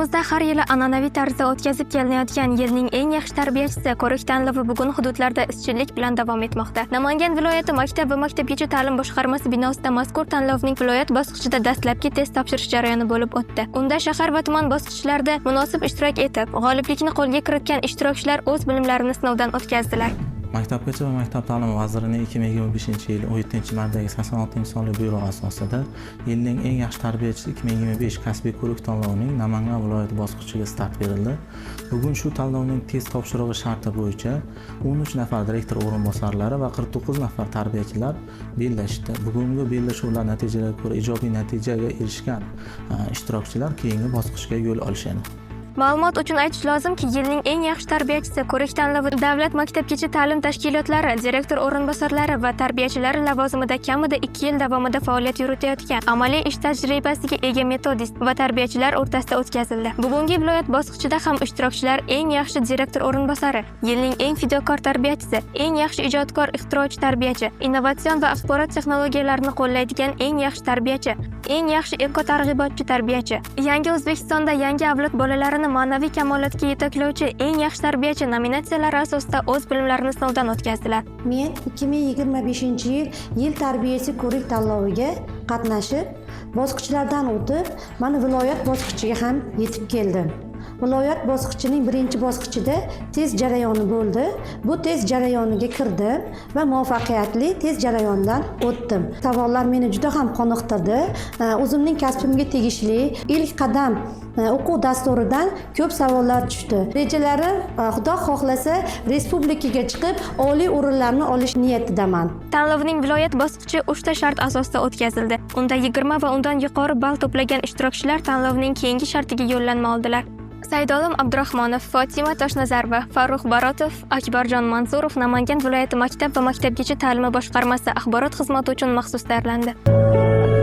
Viloyatimizda har yili an'anaviy tarzda o'tkazib kelinayotgan "Yilning eng yaxshi tarbiyachisi" ko'rik tanlovi bugun hududlarda izchillik bilan davom etmoqda. Namangan viloyati maktab va maktabgacha ta'lim boshqarmasi binosida mazkur tanlovning viloyat bosqichida dastlabki test topshirish jarayoni bo'lib o'tdi. Unda shahar va tuman bosqichlarida munosib ishtirok etib, g'oliblikni qo'lga kiritgan ishtirokchilar o'z bilimlarini sinovdan o'tkazdilar. Maktabgacha va maktab ta'limi vazirining 2025-yil 17-martdagi 86-sonli buyrug'i asosida "Yilning eng yaxshi tarbiyachisi 2025" kasbiy ko'rik tanlovining Namangan viloyati bosqichiga start berildi. Bugun shu tanlovning test topshirig'i sharti bo'yicha 13 nafar direktor o'rinbosarlari va 49 nafar tarbiyachilar bellashdi. Bugungi bellashuvlar natijalariga ko'ra ijobiy natijaga erishgan ishtirokchilar keyingi bosqichga yo'l olishadi. Ma'lumot uchun aytish lozimki, "Yilning eng yaxshi tarbiyachisi" ko'rik tanlovi davlat maktabgacha ta'lim tashkilotlari direktor o'rinbosarlari va tarbiyachilari lavozimida kamida 2 yil davomida faoliyat yuritayotgan, amaliy ish tajribasiga ega metodist va tarbiyachilar o'rtasida o'tkazildi. Bugungi viloyat bosqichida ham ishtirokchilar eng yaxshi direktor o'rinbosari, yilning eng fidokor tarbiyachisi, eng yaxshi ijodkor ixtirochi tarbiyachi, innovatsion va axborot texnologiyalarini qo'llaydigan eng yaxshi tarbiyachi, eng yaxshi eko targ'ibotchi tarbiyachi, yangi O'zbekistonda yangi avlod bolalarini ma'naviy kamolotga yetaklovchi eng yaxshi tarbiyachi nominatsiyalari asosida o'z bilimlarini sinovdan o'tkazdilar. Men 2025 yil "Yil tarbiyachisi" ko'rik tanloviga qatnashib, bosqichlardan o'tib, mana viloyat bosqichiga ham yetib keldim. Viloyat bosqichining birinchi bosqichida test jarayoni bo'ldi. Bu test jarayoniga kirdim va muvaffaqiyatli test jarayonidan o'tdim. Savollar meni juda ham qoniqtirdi. O'zimning kasbimga tegishli "Ilk qadam" o'quv dasturidan ko'p savollar tushdi. Rejalarim, Xudo xohlasa, respublikaga chiqib, oliy o'rinlarni olish niyatidaman. Tanlovning viloyat bosqichi uchta shart asosida o'tkazildi. Unda 20 va undan yuqori ball to'plagan ishtirokchilar tanlovning keyingi shartiga yo'llanma oldilar. Saidolim Abdurahmonov, Fotima Toshnazarova, Farruh Barotov, Akbarjon Mansurov Namangan viloyati maktab va maktabgacha ta'limi boshqarmasi axborot xizmati uchun maxsus tayyorlandi.